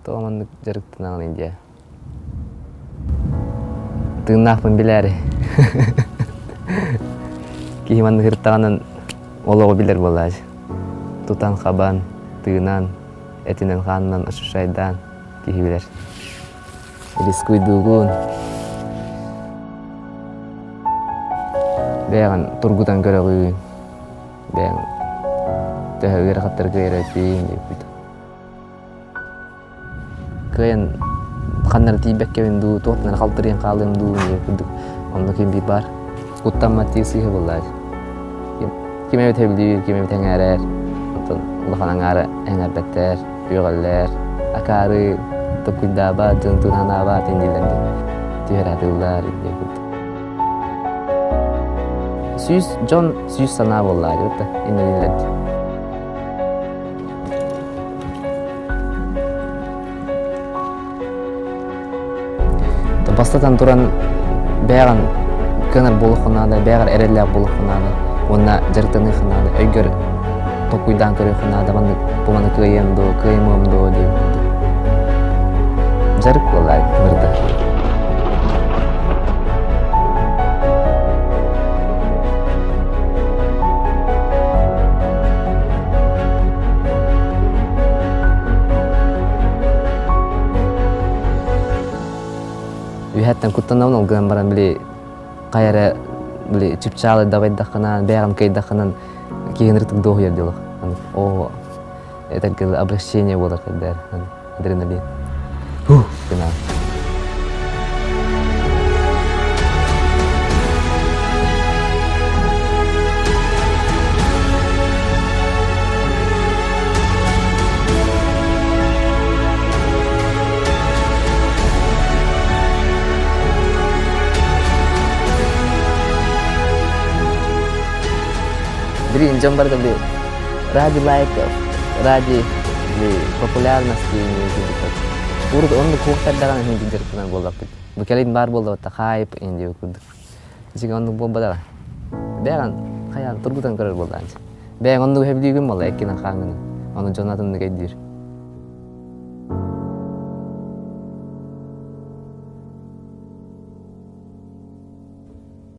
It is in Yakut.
Тоҕо маннык дьарыктанаҕыный диэ? Тыыннаахпын билээри. Киһи маннык ырыттаҕынан олоҕу билэр буолааччы. Тутан-хабан, тыынан, этинэн-хаанынан ощущайдаан киһи билэр. Рискуйдуугун. Бэйэҕин тургутан көрөҕүн. Бэйэҥ төһө ыарахаттарга үөрэтиин диэбит. Кыайан ханна эрэ тиийбэккэбин дуу, туохтан эрэ халтарыйан хаалыам дуу диэн курдук онно ким биир баар. Куттаммат тиий сыыһа буоллаат. Ким эбит сөбүлүүр, ким эбит эҥээрэр, оттон улахан аҥаара эҥээрбэттэр, үөҕэллэр, акаары толкуйдаабат, дьон тыын ханаабат дииллэр дии. Түһэрэ атыыллар диэн курдук. Сүүс дьон сүүс санаа буоллаат да иннилэр дии. Бастатан туран бэйэҕин кыанар буолуоххун наада, бэйэҕэр эрэллээх буолуоххун наада уонна дьарыктаныаххын наада, өйгөр толкуйдаан көрүөххүн наада, маннык бу маны кыайыам дуо, кыайымыам дуо диэн курдук. Дьарык буоллаа барыта. Үөһэттэн куттанабын ол гынан баран били хайа эрэ били чыпчаалы дабайдаххына, бэйэҕин кыайдаххынан киһи ынырыктык дуоһуйар диэлэх. Оо, этэргэ обращение буолар кэрдээр адреналин. Фух, гынан. Блин, дьон барыта били ради лайков, ради популярности Урут оннук куохтардаҕына иһин дьарыктанар буоллахпыт. Бу кэлин баар буоллабыт хайп иһин диэбит курдук. Дьиҥэ оннук буолбатаҕа. Бэйэҕин хайаан тургутан көрөр буоллаҕын. Бэйэҥ оннук сөбүлүүгүн буолла эккинэн хааҥҥынан. Ону дьон атыннык өйдүүр.